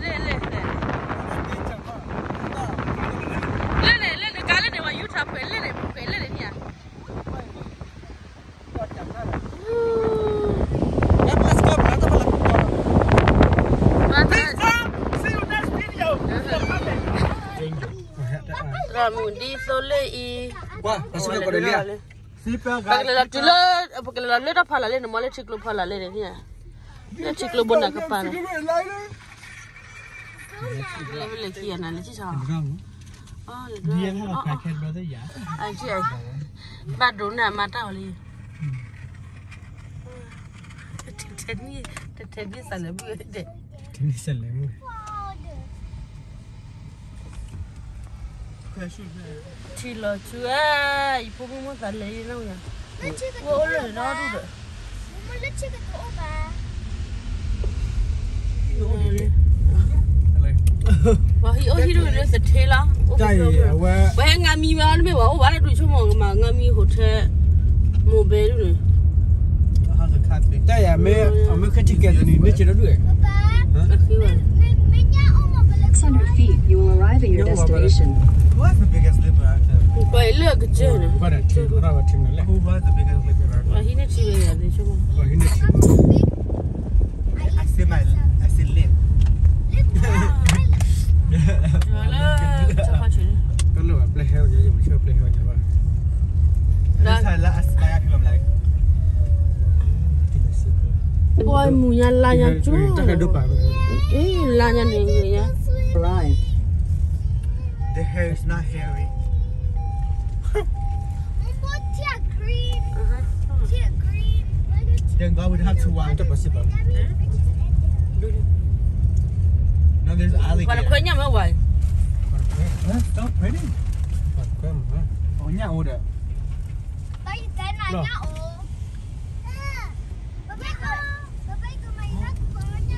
လဲၣ်လဲၣ်လဲၣ်, သရၣ်မုၣ်ဒ်သိးလၢအံၤ, ပကလဲၤလီၤတုၤလၢ, ပကလဲၤလီၤလၢတၢ်ဖီလာ်လၢန့ၣ် မ့ၢ်လၢထံကျိဖီလာ်လၢန့ၣ်, လၢထံကျိဘိန့ၣ်ကပၤန့ၣ်, လၢလဲၤခံဂၤနၤလၢဆံၣ်ဆါ, ဘၣ်ဒိးန့ၢ်အမါတၢ်အီၤလံ, တထဲန့ၣ်စးလဲၤဘုၣ်ဒဲး, ထံလီၤဆူဧါ, ယဖိမုၣ်မိၣ်သးလဲၤယဲၢ်နီၢ်ယၤ, ဝဲအိၣ်လၢန့ၣ်ဒီဒူၣ်ဒီး, ပှၤဟံၣ်အိၣ်ဟံၣ်ဒိၣ်ဒိၣ်သထ့လီၤ, ပှၤဟဲငါမံဝဲအီၤတမ့ၢ်ဘၣ်, အိၣ်ဘၣ်လၢဒုးဆိကမိၣ်ကမၤငါမံ hotel န့ၣ်, တၢ်ယၤမ့ၢ်အမ့ၢ်ခဲထံကဲသနံၤ မ့ၢ်က့ၤဒီဒူၣ်, Six hundred feet, you will arrive at your destination. ပှၤအံၤလၢအကစၢၢ်န့ၣ်, ပှၤဟံးန့ၢ်ထံဝဲယၤသ့ၣ်ဆိကမိၣ်, ပှၤဟံးန့ၢ်ထံဝဲယၤသ့ၣ်ဆိကမိၣ်, လၢ, တလိၣ်ဘၣ်ပျဲဟဲဝဲညါ, ယမ့ၢ်ဆၢပျဲဟဲဝဲညါဘၣ်, ပှၤမူၤညါလါညါကၠိ, တၢ်ဒိၣ်ပာ်, လါညါန့ၣ်ညါ, arrive. The hair is not hairy. Then God would have to wipe. No, there's alligator. That's so pretty. Oh, yeah, order.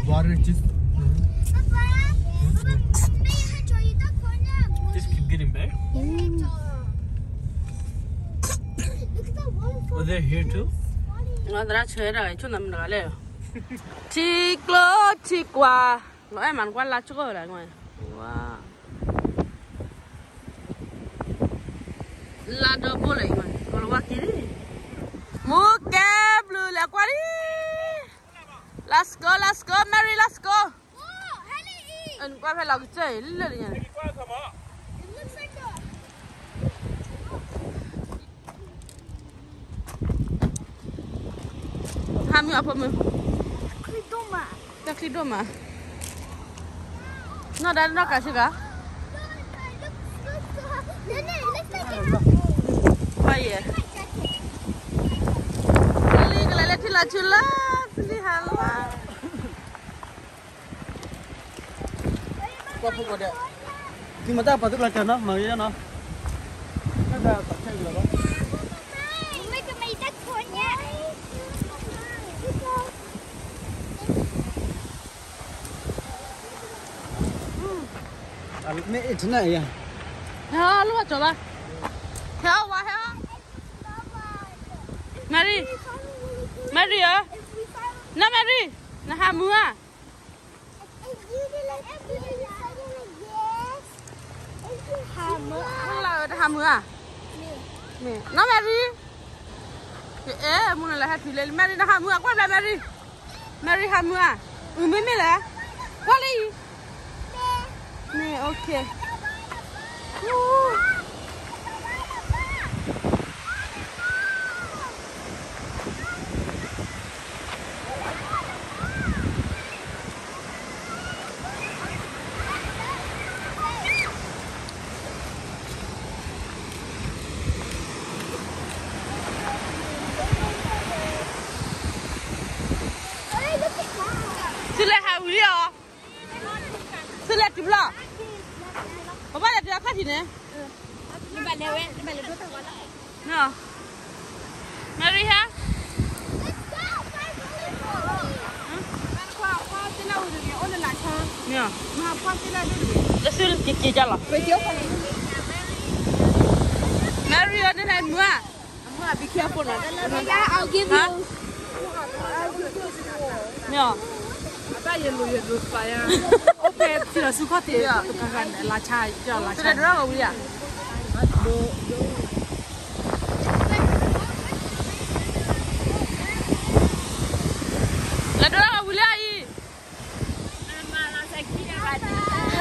Water just, just keep getting better. Are they here too? သရၣ်ဆၢဒၣ် ဆိၣ်နမတဂၤလဲၣ်, ထံကျိထံကွၢ်, လီၤအဲၣ်မးနကွၢ်လါကၠိလၢ, လါဒီဘိလၢ, ကလီၤဝါက့ၤလံ, မူကဲဘျုးလဲၤကွၢ်လံ, let's go, let's go, Mary, let's go. နကွၢ်ဖဲလီၤကစၢၢ်အံၤလၢလၢညါန့ၣ်, ဟးမုၢ်အဖိမုၢ်, တၢ်ချံဒိၣ်မး, နီၢ်ဒါနီၢ်ကးဆ့ကၤ, လံကလဲၤလၢထံလီၤဆူလၢ, လံဟးလီၤ, ကွၢ်ဖိကိးဒဲး, သုမၤတၢ်ပာ်သူၣ်လီၤကၢ်နီၤ, မၤဂ့ၤနီၤ, တၢ်ပာ်ခဲလၢာ်လီၤ. မ့ၢ်အ့ၣ်ထနၢ်အံၤ, ဟဲအီၤလၢဝဲကၠီၤဘၣ်, ဟဲအီၤဝါဟဲအီၤ, Mary, Mary ဧၢ, န Mary, နဟးမုာ်ဧါ, ဟးမုာ်ဧါ, နီၢ် Mary, အဲ မုၢ်နလၢဟဲတုၤလံ Mary နဟးမုာ်ဧါ, ကွၢ်ဘျါ Mary, Mary ဟးမုာ်ဧါ, အုၣ်မ့မ့ၢ်လဲၣ်, ကွၢ်လံအံၤ, မ့ၢ် okay. သုလဲၤဟးဝံၤလံဧါ, သုလဲၤတုၤဖျီ, ပဘၣ်လဲၤတုၤအခီၣ်ထံးန့ၣ်, Mary ဟဲ, လၢသုက့ၤက့ၤကလီၤ, Mary ဧၢ နဟဲမုာ်ဧါ, မ့ၢ်, အိၣ်ဖဲထံလီၤဆူခီၣ်ထံး, တဂၤဂၤန့ၣ် လါဆါ, လါဆါ, လဲၤဒိလီၤဝံၤလံအံၤ,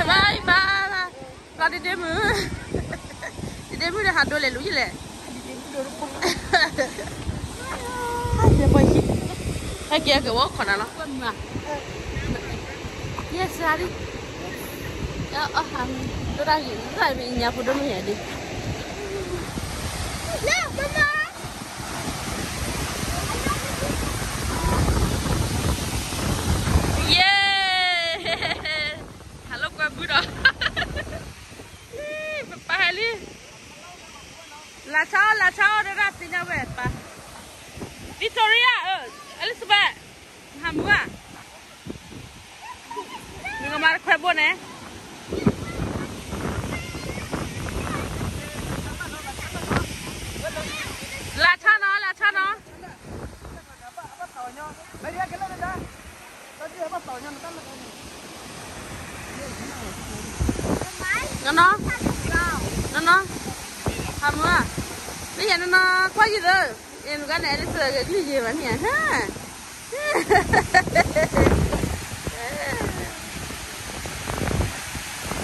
bye bye. ဒ့ဒ့မုၣ်, ဒ့ဒ့မုၣ်ဒီးဟးဒိလဲၤလူၤယလဲၣ်, ဟဲက့ၤကဝီၤခီၣ်နၤလီၤ, yes, ဒ်, ဒိၣ်ဒၣ်ဂ့ၤ, ညါဖိဒိၣ်မ့ၢ်ယၤဒ် ယဲ, ဟးလိာ်ကွဲဘုဒီး, ပပၢ်ဟဲလံ, လၢဆါအီၣ် လၢဆါအီၣ် ဒိၣ်ဒၣ်သ့ၣ်ညါဝဲပၢ်, Victoria, Elizabeth, ဟးမုၢ်ဧါ, နကမၤတခွဲဘိန့ၣ်, လၢဆါနီၤ လၢဆါနီၤ, နီၤနီၤ, နီၤနီၤ, ဟးမုၢ်ဧါ, မ့ၢ်ယၤနီၤနီၤ ကွၢ်ယံၤသၢ, အဲ မုၢ်ကါန့ၣ် အဲ လၢစၢၤဂ့ၤကလုၢ်ယံၤဘၣ်န့ၣ်ဧါ, ဟါ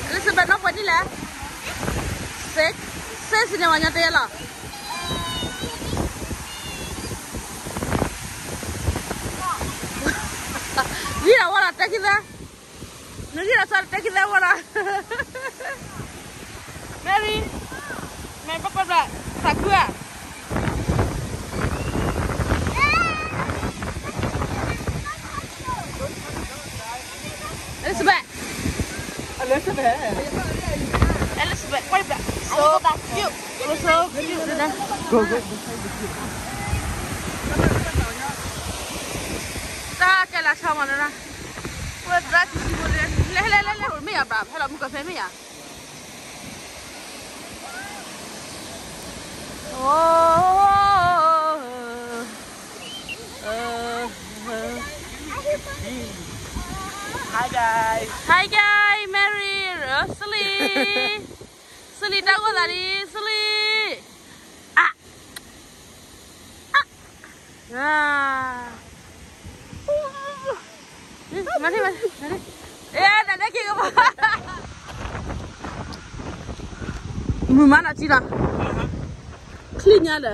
Elizabeth နီၢ်ပှဲၤနံၣ်လဲၣ်, six, six န့ၣ် ပှၤညီတယဲလီၤ, ယံၤဒီးဝဲလီၤတဲခံသၢ, နယံၤဒီးဆီတဲခံသၢဝဲလီၤ, Mary, Mary ပကွၢ်ဘျး, သးခုဧါ Elizabeth, Elizabeth, Elizabeth, quite bad. So cute. It was so cute. Go, go. That girl, I saw one of them. What that is? Let, let, let, let me up. Hello, I'm going to me. Oh, uh, uh, hi guys. Hi guys, Mary, Rosalie. Rosalie, တၢ်ဂိၢ်သးလံ, Rosalie. မၤထံၣ်မၤထံၣ်, အဲ နဒဲက့ၤကဘၣ်, မုၢ်မၤနၤထံလီၤ, ချံညါဒီး,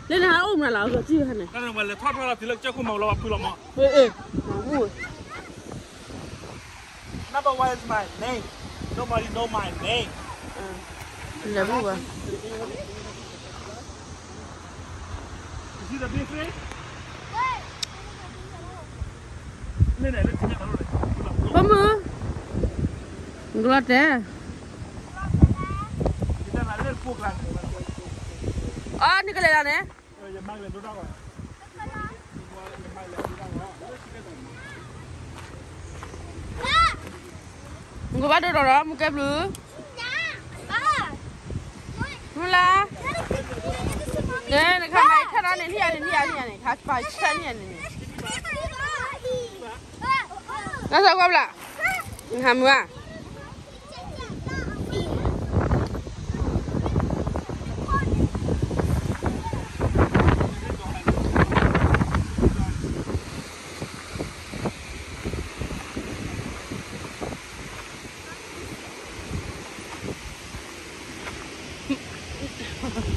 လၢနဟးအိၣ်မနုၤလီၤ ကထံၣ်ဟဲန့ၣ်, လဲၤထီၣ်ထီၣ်လီၤ တုၤလၢကစၢၢ်ခိၣ်မၤဝဲလီၤ ပှၤဖုလီၤမး, မုၢ် Number one is my name. Nobody know my name. လဲၤဘူးဘၣ်. You see the big fish? ဘၣ်မုၢ်, နကလီၤတဲာ်, အီ နကလဲၤလီၤန့ၣ် နကဘၣ်ဒိၣ်ထီၣ်ဒီး မူကဲဘျုး, မုၢ်လၢ်, နခါမၤထၢၣ်ဒီးန့ၣ် နံၣ်ယၤန့ၣ် နံၣ်ယၤ နံၣ်ယၤန့ၣ် ခါပၤဆၢနံၣ်ယၤန့ၣ်န့ၣ်, နသးကွၢ်ဘျး, နဟးမုၢ်ဧါ.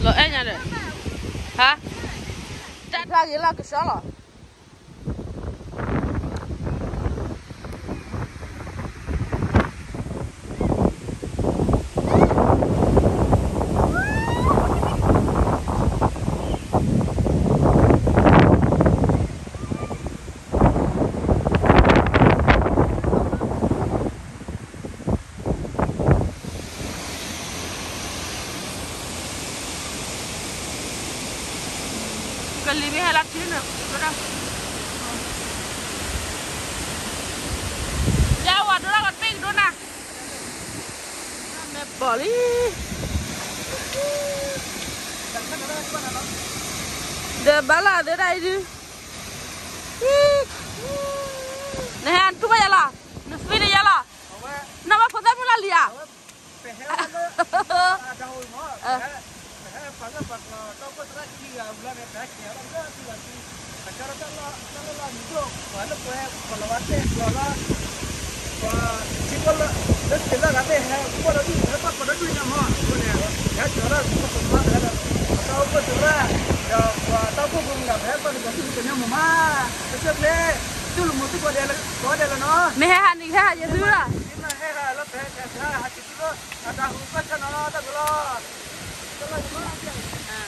လီၤအဲၣ်ညါဒီး, ဟါ, တၢ်ဖျါဂ့ၤလၢကဆှီလီၤ. ကလံၤမ့ၢ်ဟဲလၢထံန့ၣ်, ယဝၤဒိၣ်လၢကတပ့ၢ်ကဒိၣ်နၤ, မဲာ်ဘီၣ်လံ, ဒီးဘၣ်လၢအသးဒၣ်အံၤဒုး, နဟဲထူၣ်ဘၣ်ယၤလီၤ, နသံန့ၣ်ယၤလီၤ, နဘၣ်ဖိသၣ်မုၣ်လၢလံဧါ. ပဟဲလၢ အတၢ်ဟိမး, ပဟဲပှၤကပှၤကျီၢ်တၢ်အိၣ်ဖှိၣ်သရၣ်ခံဂၤအဘျီန့ၣ် ပဟဲက့ၤအီၤလၢကီၢ်သူလီၤသံ, ပကၢ်လီၤတၢ်လီၢ်တၢ်လီၢ်လီၢ်မံၤဒိၣ် ပှၤလၢပှဲၤပလီၤဝဲတဲကျီၤလီၤ, ပှၤထံကီၢ်လၢ လၢတက့ၤလၢအဂၤသ့ၣ် ဟဲကီၢ်ဒီဒူၣ် ဟဲပၣ်ကီၤဒီဒူၣ်ညါမး အဃိန့ၣ် ဟဲကၠီၤဒၣ်ပှၤကမၤ ပှၤတၢ်အိၣ်ဖှိၣ်သရၣ် ဒီးပှၤတၢ်အိၣ်ဖှိၣ်ပူၤမး ပဟဲပၣ်ကီၤဒီဒူၣ်ကညီမးမး ပဆၢကျဲ တူၢ်လိာ်မူတူၢ်ကိးဒဲးလၢ ကိးဂၤဒဲးလီၤနီၤ မ့ၢ်ဟဲဟးန့ၣ် ဟဲဟးယဲၢ်သုလီၤ မ့ၢ်ဟဲဟးလၢဖဲ ဟဲဟးက့ၤသုလီၤ အတၢ်ဟူဘၣ်ဆၣ်နီၤ တၢ်ကလီၤ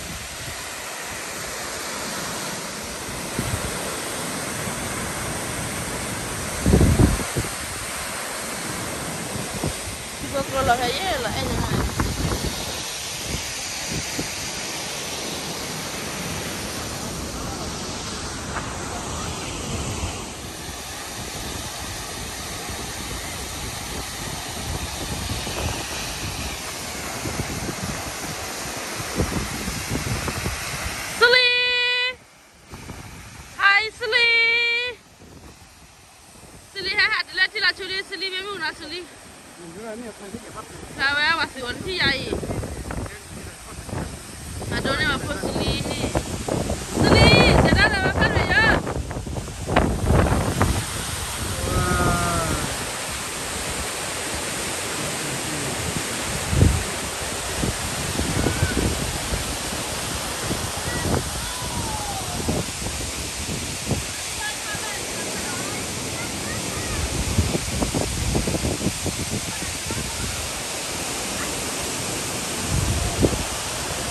ထံဖိကျိလီၤဖဲယဲၢ်လီၤအဲၣ်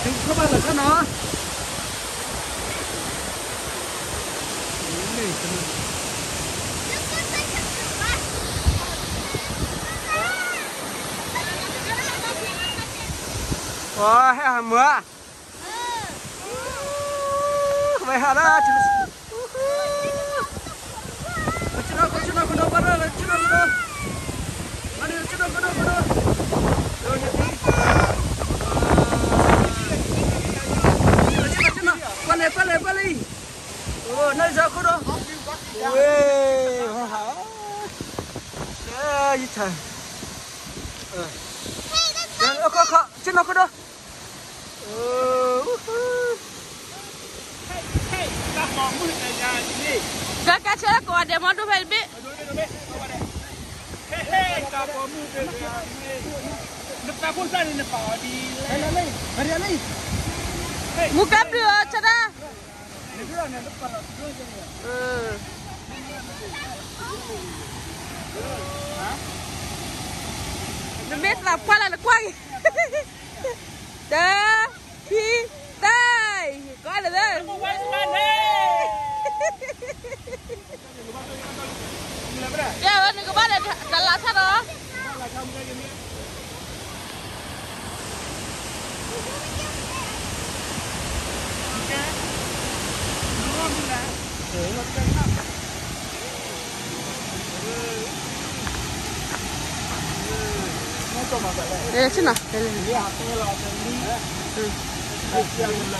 န့ၣ် စလံ ဟါ စလံ စလံ ဟဲဟးတုၤလၢထံလီၤဆူလံ စလံ မ့ၢ်မုၣ်ကနီၤ စလံ ဖဲဝဲပှၤသုးဝဲလၢထံယါအံၤ အဒိန့ၣ်ပှၤဖိစလံ စလံ တဲဒၣ်လၢဝဲဖးရ့ယါ သုခီၣ်ဘၣ်လီၤခီနီၤ ပှၤဟဲဟးမုာ်ဧါ ဝဲဟးလၢ ကွၢ်လဲၣ် ကွၢ်လဲၣ် ကွၢ်လဲၣ် နၢ်စၢ်ခိၣ်ဒီး ဝဲ ဟး ယထါ ခီခီ ဆ့ၣ်နီၤခိၣ်ဒီး ကဲကဲဆၢကိးဂၤဒဲးမ့ၢ်ဒိၣ်ဖဲတဘ့ၣ် မူကဲဘျုးအီၤဆဒၣ် နမ့ၢ်သးပှၢ်လၢနကွၢ်က့ၤ တၢ ခံ တၢ် ကီးလၢ ကဲဝဲနကဘၣ်ဒီးတလါဆၣ်ဒီး ဆ့ၣ်နီ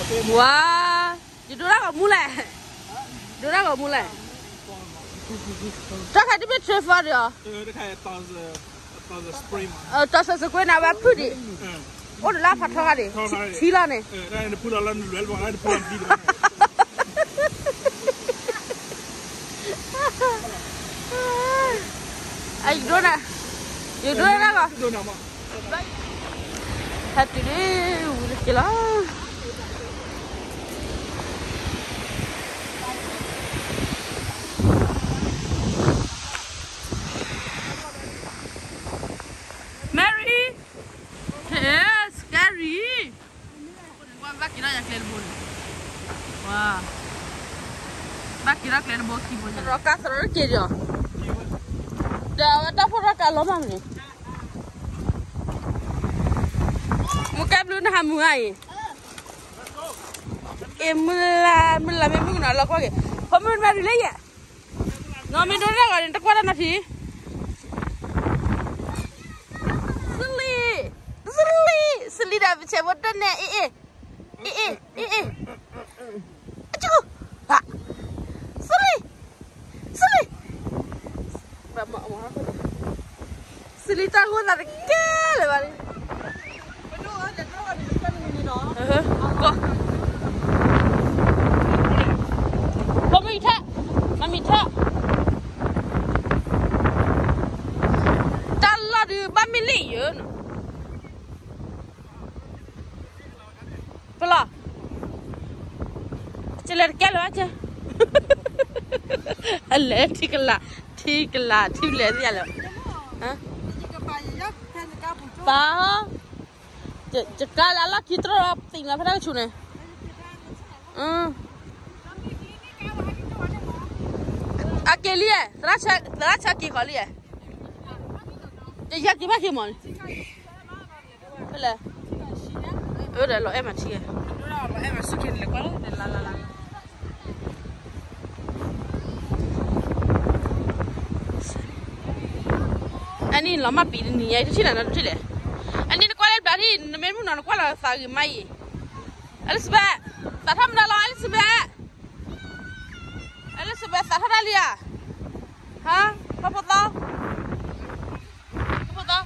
ၤ ဝါ ယဒိတၢ်ဂီၤမူလဲၣ်, ဒိတၢ်ဂီၤမူလဲၣ်, တၢ်ခါတဘ့ၣ်ထွဲဖီဒံးအီၤ, တီစၢၤစကွ့န့ၣ် အဝဲဖုၣ်ဒံး, အိၣ်ဒီးလၢဖးထီခါဒံး, ထံလီၤန့ၣ်, ယဒိနၤ, ယဒိနၤဂီၤ, ဟဲတုၤလံ, ဝံၤလၢက့ၤလီၤ. Mary, scary. ဘၣ်က့ၤထီၣ်ယၤကျဲတဘိန့ၣ်, ဘၣ်က့ၤထီၣ်ကျဲတဘိခံဘိ, ရီကါသရၣ်က့ၤဒီး, ဒီးအဝဲတၢ်ဖိထီၣ်ကါလီၤမးန့ၣ်, မူကဲဘျုးနဟးမုာ်အံၤ, အ့ၣ်မုၢ်လၢ် မုၢ်လၢ်မ့ၢ်မုၢ်ကနီၤလီၤကွၢ်က့ၤ, ဖိမုၣ်မ့ၢ်ရံလၢယဲၢ်, နီၢ်မ့ၢ်ဒိတၢ်ဂီၤန့ၣ် တကွၢ်တၢ်နီၤထံး စလံ, စလံ, စလံဒီးပဆဲးဖိတၢ်နဲၣ် အ့ၣ်, အ့ၣ်, အ့ၣ်, အ့ၣ်, အကၠူ, စလံ, စလံ, စလံတၢ်ဂိၢ်သးတကဲလၢၤဘၣ်န့ၣ်, ကီ, မမံၤထၣ်, မမံၤထၣ်. ပလီၤ, ကလဲၤတကဲလၢၤဘၣ်ကဲ, အလဲၤထံကလၤ, ထံကလၤ ထံလဲၤသ့ၣ်ယၤလၢၤ, ပၢ်, ယကါလၢအလီၢ်ခံတြီလီၤသ့ၣ်ညါဖဲတၢ်ကဆူၣ်န့ၣ်, အက့ၤလံ, သရၣ်ဆၢက့ၤဃီလံ, ယဟဲက့ၤဘၣ်က့ၤမီၤန့ၣ်, ဖဲလဲၣ်, အၢဒီးလီၤအဲၣ်မးထံ, အနံၣ်လီၤမၢ်ပံၤတနံၤညါ တထံၣ်နၤနီတထံၣ်လဲၣ်, အနံၣ်နကွၢ်လၢဘျးထံၣ် နမ့ၢ်မုၢ်နီၤနကွၢ်လီၤသးဂ့ၤမးအံၤ, Elizabeth, သးထီၣ်မနုၤလီၤ Elizabeth, Elizabeth သးထီၣ်တၢ်လံဧါ, ဟါ, ဖီဖိသီ ဖိသီ,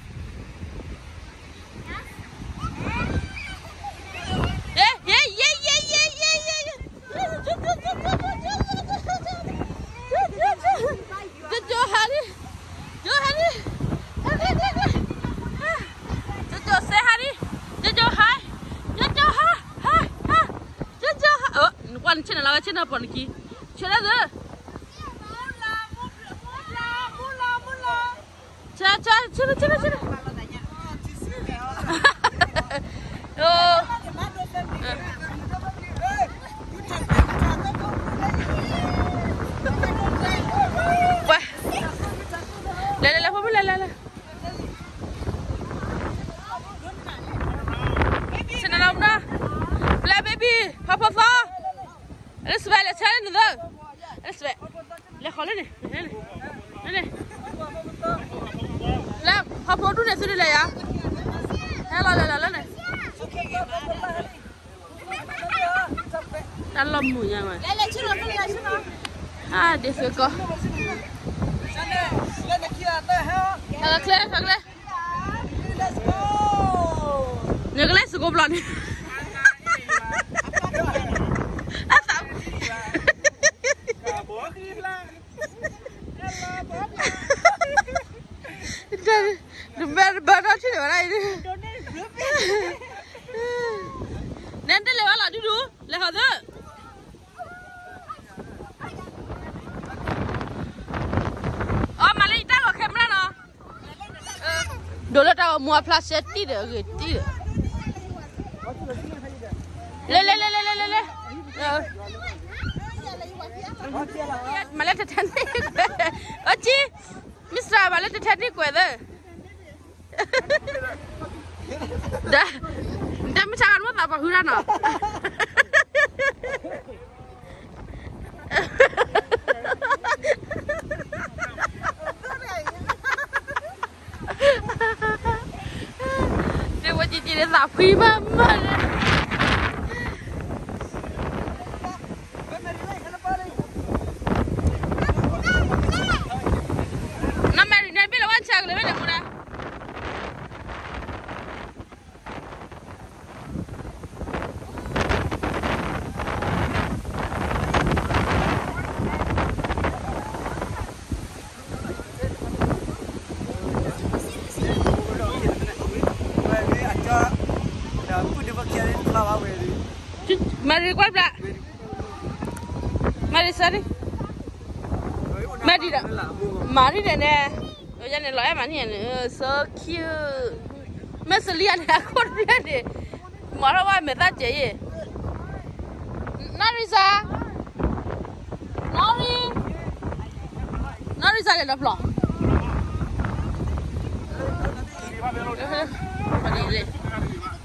ယဲ, ယဲ, ယဲ, ယဲ, ယဲ, ယဲ, ယဲ, ကၠိဟါလံ, ကၠိဟါလံ, ကၠိစဲဟါလံ, ကၠိဟါ, ကၠိဟါ, ဟါ, ဟါ, ကၠိဟါ, နကွၢ်နဆ့ၣ်နီၤလီၤဝဲဆ့ၣ်နီၤပှၤနခံ, ဆ့ၣ်နီၤသ့ ဆ့ၣ်နီၤ, ဆ့ၣ်နီၤ, ဆ့ၣ်နီၤ, ဆ့ၣ်နီၤ, လဲၤ လဲၤ လဲၤ ဖိမုၣ် လဲၤ လဲၤ လဲၤ, ဆ့ၣ်နီၤလီၤမနီၤ, ဘျဲ baby, ဖီဖိသီ Elizabeth လဲၤဆဲန့ၣ်သၢ, Elizabeth လဲၤဃီၤလၢန့ၣ်, လၢ ဖီဖိဒူၣ်န့ၣ် သုဒုးလဲၤယၤ, ဟဲလီၤလဲၤလီၤလၢန့ၣ်, တၢ်လီၢ်မုာ်ညါဝဲ, အါဒ်သိးကီး, ဟဲလီၤချ့ ဟဲလီၤချ့, နကလဲၤစကိးဘျီန့ၣ်, အသး နမဲာ်တဘၣ်ထီၣ်ထံၣ်န့ၣ်ဝဲဒၣ်အံၤ, နဲတလဲၤဝဲလီၤဒူဒူ, လဲၤဟီၤသၢ, အီ မၤလၢယတၢ်ဂီၤ camera နီၤ, ဒိးလၢတၢ်ဂီၤမူအဖျါရှဲတံၢ်ဒီးအဂ့ၤတံၢ်ဒီး, လဲၤလဲၤလဲၤလဲၤလဲၤလဲၤလဲၤ, မၤလၢတထဲန့ၣ်, အီကံ, Mister မၤလၢတထဲန့ၣ်ကွဲးသၢ ဒီး, ဒီးမုၢ်ဆါဂၤနမိၢ်သးပှၤဟုရၣ်နီၤ, ဒ်ဝဲကံကံန့ၣ်သးဖှံမးမးန့ၣ်, နီၢ်မဲရံၤန့ၣ် ဘ့ၣ်လီၤဝဲဆဲးကလဲာ်ဝဲန့ၣ်မူဒါ မၤရံကွၢ်ဘျး, မၤရံ sorry, မၤရံဒီး, မၤရံဒီးန့ၣ်, ယန့ၣ်လီၤအဲၣ်မးန့ၣ်န့ၣ်, so cute, မ့ၢ်စလံယၤန့ၣ် အခိၣ်တဖျၢၣ်န့ၣ်, မၤထီၣ်ဝဲမဲာ်သၣ်စဲးယဲၢ်, နီၢ်ရံစၢ် နီၢ်ရံ, နီၢ်ရံစၢ်လဲၤလီၤဖျီၣ်,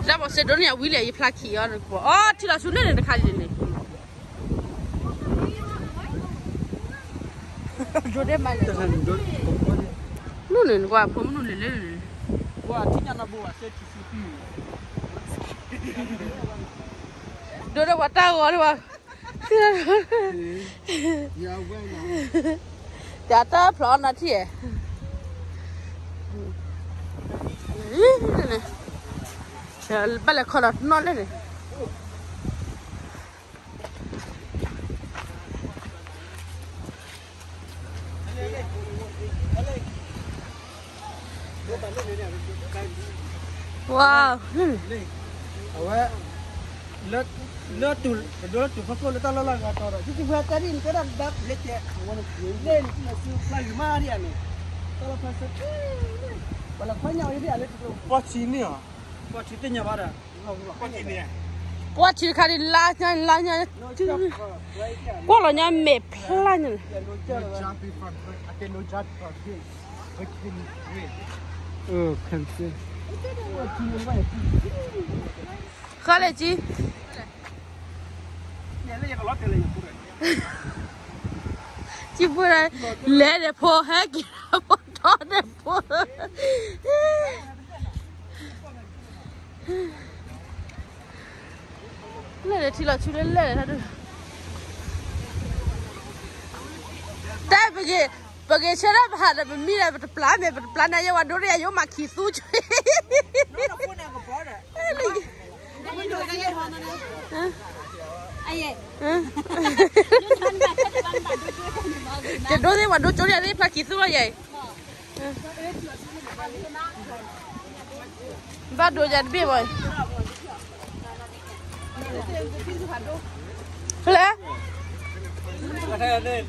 တၢ်ဘီစ့ဒိၣ်န့ၣ် အဝံၤလဲၣ် ယဖျါခံအီၤ, အီ ထံလီၤဆူန့ၣ်န့ၣ်တခါန့ၣ်, ဒိၣ်ဒဲးမးလဲၣ်, နုၢ်န့ၣ် နကွၢ်ဖိမုၣ်နုၢ်လဲၤလဲၣ်န့ၣ်, ဒိၣ်ဒဲးပှၤတၢ်ဂီၤဒဲးဘၣ် တၢ်တၢ်ဖျီၣ်နီၢ်ထံၣ်, ဘၣ်လဲၤခီလီၤနီၢ်လဲၣ်န့ၣ်, ဘၣ်လဲၤန့ၣ်န့ၣ် ဝါ, အဝဲ, လၢ, လၢတူၢ်, ပဒိလၢတူၢ်ဖီခိၣ်လၢတၢ်လီၢ်လၢအဂၤတီဒီး သုသုဖဲတၢ်ဒ်န့ၣ် တဲဒၣ်ဘၣ်လၢကဲ, လၢနသုဖျါဂ့ၤမးဒ်အန့ၣ်, တၢ်လီၢ်ဖဲဆၢ, ပှၤလၢခွါညါအီၤဒ်အလၢ, ပှၤဆံးန့ၢ်အီၤ, ပှၤဆံးသ့ၣ်ညါဘၣ်ဒီး, ပှၤဆံးတခါဒ်လါညါ, လါညါ, ကွၢ်လီၤညါမဲာ်ဖျါညါန့ၣ် ဃါလဲၣ်ကံ, ကံဖိဒၣ်, လဲၤဒီးဖိဟဲက့ၤဖိထီၣ်ဒီးဖိ, လဲၤဒီးထံလီၤဆူလၢလဲၤဒီး, တၢ်ပဂ့ၤ, ပဂ့ၤဆၢထၢၣ်ပဟးဒီးပမံဒီးပတပျၢ်မဲာ် ပတပျၢ်န့ၣ် ယဝၤဒိတယၤ ယိမၤခံသူ, ယဒိသ့ၣ်ဝၤဒိကၠိန့ၣ် သ့ၣ်ဖျါခံသူလီၤယၤအံၤ, ဘၣ်ဒိယၤတဘ့ၣ်ဘၣ်, ဖဲလဲၣ်,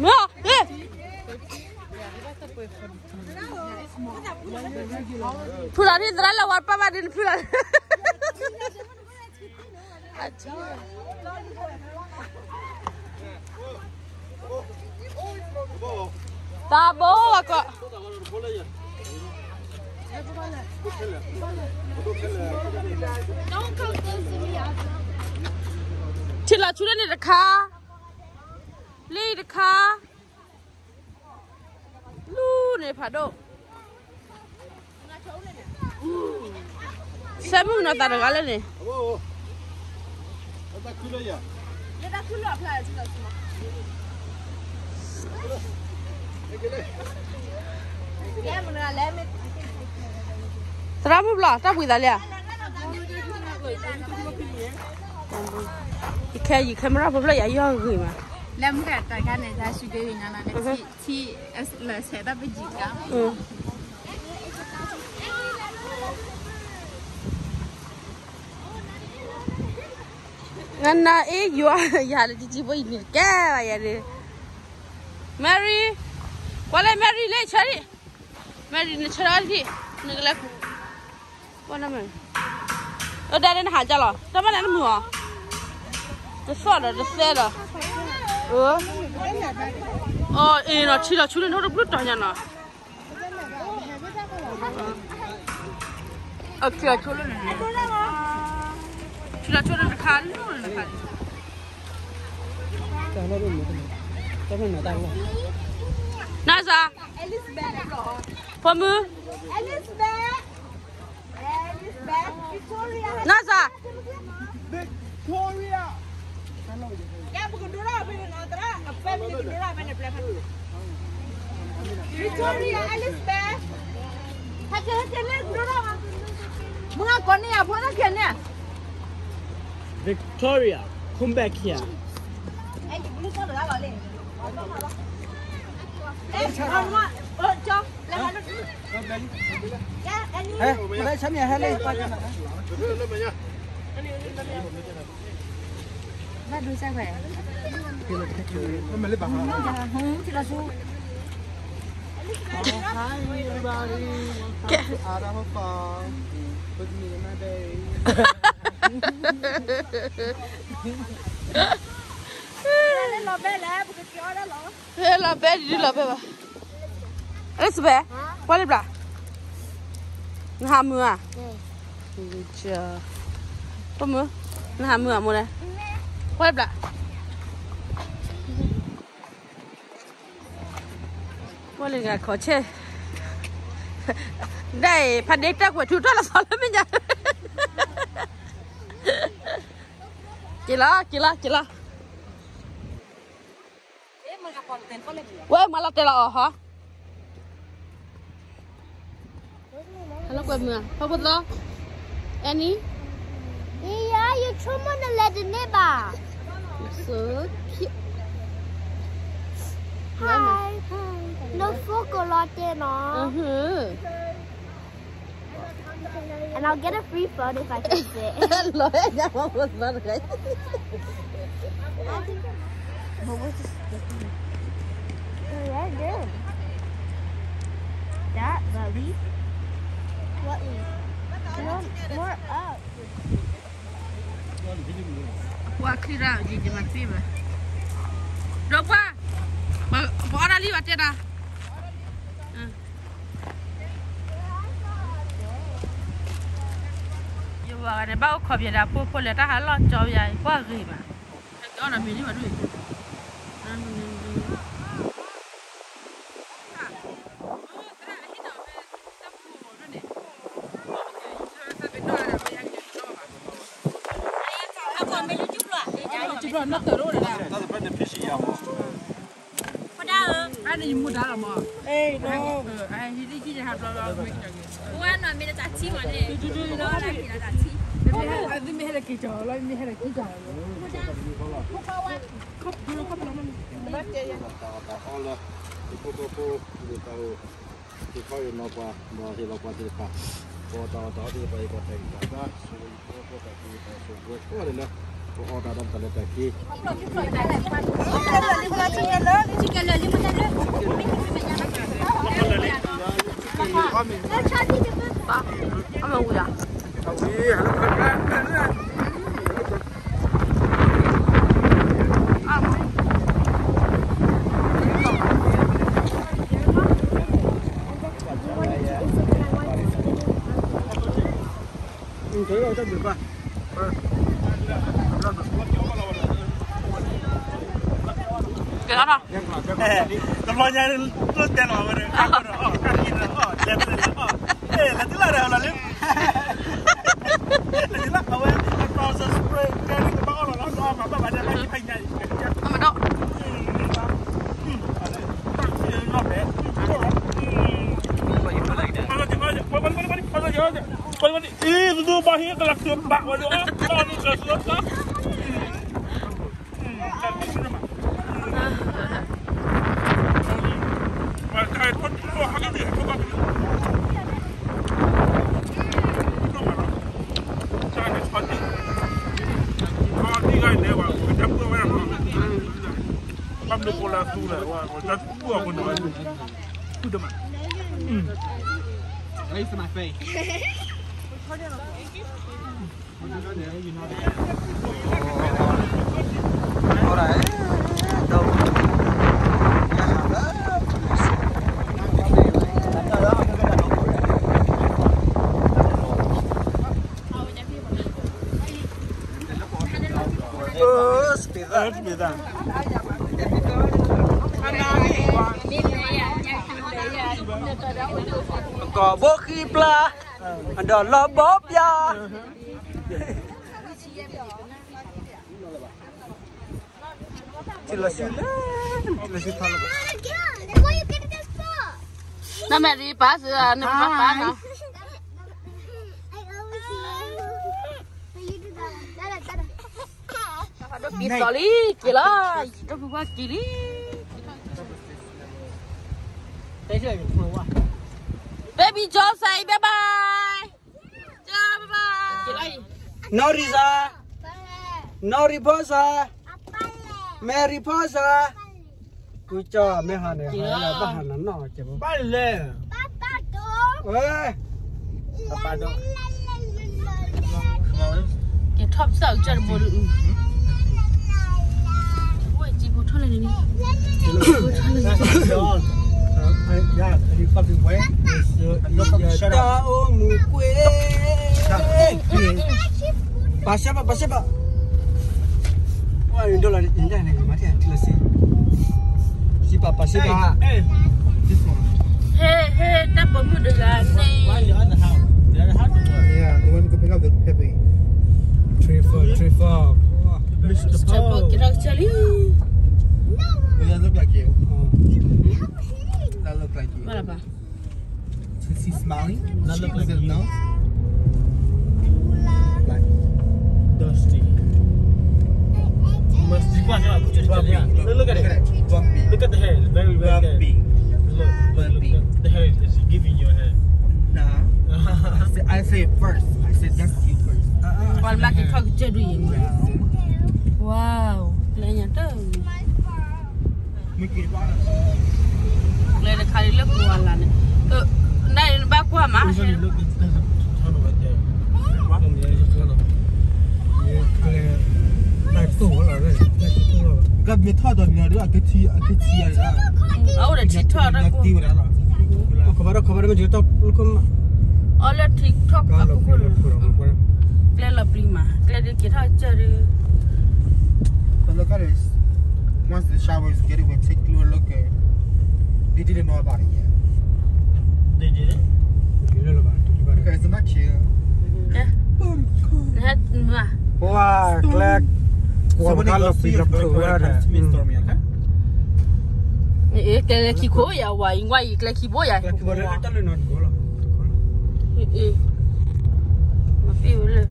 မ့ၢ်, ဖုလီၤထံသရၣ်လၢဝါပၢ်ဘၣ်ဒ်နဖုလီၤ, တၢ်ဘိဝဲကီး, ထံလီၤဆူလၢန့ၣ်တခါ, လံတခါ, လူန့ၣ်ဖးဒိၣ်, စဲမုၢ်နီၤသးတဂၤလၢန့ၣ်, သရၣ်မုၣ်ဘျီ တၢ်ပှံၤသးလံဧါ, ယခဲယံၤ camera ဖိဖျၢၣ်ယၤယီၢ်ဂ့ၤမး, လၢမုၢ်တၢ်တၢ်ခါန့ၣ် တၢ်ဆူက့ၤဂ့ၤညါနီၤ လၢထံ, ထံ, လၢဆဲးတၢ်ပယံၤကါ နနအ့ယွၤ ယၤလၢတကံဖိအံၤန့ၣ် တကဲဘၣ်ယၤန့ၣ်, Mary, ကွၢ်လၢ Mary လၢဆၢဒံး, Mary နဆၢဒံး, နကလဲၤ, ကွၢ်နမဲာ်, အဒၣ်လၢနဟးကၢ်လီၤ တၢ်မၤနၢ်နမုာ်အီၤ, တသီၣ်ဒီးတသဲဒီး, အ, အ့ၣ်နီၤ ထံလီၤဆူလၢနအိၣ်တဘျုးတီၤညါနီၤ အ, ထံလီၤဆိလၢန, ထံလီၤဆိလၢနခါလၢနခါလံ, နစး, ဖိမုၣ်, နစး, Victoria. Victoria Elizabeth. မုၢ်ကကိးန့ၢ်ယဖိသၣ်ခံန့ၣ်, Victoria, come back here. ဘၣ်ဒိစၢ်ခွဲး, ဟူ, ထံလီၤဆူ, Hi everybody, welcome to Idaho Falls with me and my baby. လီၤဘဲလဲၣ်, ပကက့ၤအီၣ်ဒၣ်လီၤ, လီၤဘဲဒ်လီၤဘဲဘၣ်, Elizabeth, ကွၢ်လံဘျး, နဟးမုာ်ဧါ, ဖိမုၣ်, နဟးမုာ်ဧါမိၢ်လဲၣ်, ကွၢ်လံဘျး ဝဲလၢဂၤခီၣ်ဆဲး, ဒ်အံၤ ဖးဒ့တၢ်ကွဲးထူထီၣ်လီၤသီလၢမဲာ်ညါ, က့ၤလီၤ က့ၤလီၤ က့ၤလီၤ, ဝဲမၤလီၤတဲာ်လီၤအီၤဟီ, ဟဲလၢကွဲမုာ်, ဖီဖိသီ, Annie, ယၤ ယဆိကမိၣ်နလဲၤတန့ၢ်ဘၣ်, so cute, hi, နဖိကလီၤတဲာ်နီၤ, And I'll get a free phone if I fix it. လီၤညါမ့ၢ်မ့ၢ်တဂၤ But what's this? Oh, yeah, good. That, but leaf? What leaf? No, more up. ပှၤချံရၣ်ယံၤယမၤသ့ဘၣ် ဒီးပှၤ ပှၤအီၣ်ဒၣ်လံဘၣ်တဲဒၣ် ယဝၤဂၤန့ၣ် ဘၣ်အိၣ်ခိးပယီၤဒၣ်ဖိဖိလဲၣ် တၢ်ဟးလီၤကၠီပယီၤ ပှၤဂ့ၤဘၣ် ဟဲက့ၤအီၣ်ဒီးမ့ၤန့ၣ်ဘၣ်ဒ် အီၣ်လၢယဖိဒၣ်လီၤမး ဟ့ၣ်လံယဖိယဟးဘျီဘျီမ့ၢ်ကတၢၢ်ဂ့ၤ ဟ့ၣ်လီၤပှၤ ဟ့ၣ်လီၤပှၤသ့ၣ်တဖၣ် ပအီၣ်တၢ်အီၣ်တၢ်အီသ့ၣ်တဖၣ် ယကီၢ်တၢ်ဂ့ၢ်တၢ်ဘါ ဆိၣ်ဂ့ၤဖိဖိတၢ်က့ၤတၢ်ဆိၣ်ဂ့ၤဖိလၢ ပအီၣ်တၢ်ဒီးတၢ်လဲၤတၢ်က့ၤ အမဝံၤယၤ ကဲလီၤနီၤ တဘျီညါ တဲလီၤဝဲဒီး အီၣ် ကၢ်က့ၤဒီးအီၣ် ကၢ်က့ၤဒီးအီၣ် လဲၤတလၢ်ဒီးအီၣ် လဲၤတလၢ်ဒီးအီၣ်လီၤလံ လဲၤတလၢ်အဝဲ အ process spray ကဲဒီးတဘၣ်အီၣ်လီၤလီၤ အီၣ်မၤဘၣ်ဘၣ်ဒီး ဘၣ်က့ၤဖဲညါ အမဒီး ကီၢ်ဘိခံပျၢ် ဒီးလီၤဘီပျၢ် ထံလီၤဆူလၢ ထံလီၤဆူထီလီၤ နမဲာ်ရံပာ်စၢၤ နမဲာ်ပာ်နီၤ ဒိးက့ၤစီၤလံ က့ၤလီၤ ဒိးက့ၤဝါက့ၤလံ baby Joe say bye bye နီၢ်ရံစၢ် နီၢ်ရံဖီစၢ် မဲရံဖီစၢ် ကကၠီမ့ၢ်ဟးန့ၣ် ဟးလၢဘၣ်ဟးနီၢ်နီၢ်ကဲ ဘၣ်လဲၣ် ဝဲ ကဲထီၣ်ပသးကစၢ်တဘိဒုး ဝဲကံဖိထီၣ်လဲၣ်န့ၣ် တၢ်အိၣ်မူကွ့ ပာ်စၢဘၣ် ပာ်စၢဘၣ် ဝဲဒိလီၤန့ၣ် မၤထံၣ်ထံလီၤစ့ စံပာ် ပာ်စၢဘၣ် ဟဲ ဟဲ တၢ်ပိာ်မုၣ်တဂၤန့ၣ် Yeah, the one who pick up the peppy. Three, four, three, four. Mister Paul. Get out, Charlie. Look like you. That look like you. What about? Is he smiling? That look like you. No. Dusty. Must be bumpy. Look, look at it. Bumpy. Look at the hair. It's very, very bumpy. Look, look, look. The hair is giving you a hair. Nah. I say first. I said that's you first. ပှၤလၢက့ၤထီၣ်ကစၢၢ်ဒုးယံၤမး. Wow, ကျဲညါတၢ် ကျဲတခါလၢပှၤလၢ်န့ၣ်, နဘၣ်ကွၢ်မး. Ka me thought on the other, I could see, I could see. အအိၣ်ဒီး TikTok တၢ်ကိၢ်, အီၤလၢ TikTok အခိၣ်ခိၣ်လီၤ. ကျဲလီၤပျံၤမး, ကျဲဒုးက့ၤထီၣ်ကစၢၢ်ဒုး. But look at this. Once the shower is getting wet, take a little look at it. They didn't know about it yet. They didn't? Because it's not chill. ပှၤကျဲ, ကွၢ်လီၤပျံၤလီၤဖုးဝဲဒၣ်, ကျဲခံခိၣ်ယၤဝဲအံၤ, ကွၢ်အံၤ ကျဲခံဘိယၤ, မ့ၢ်လၢ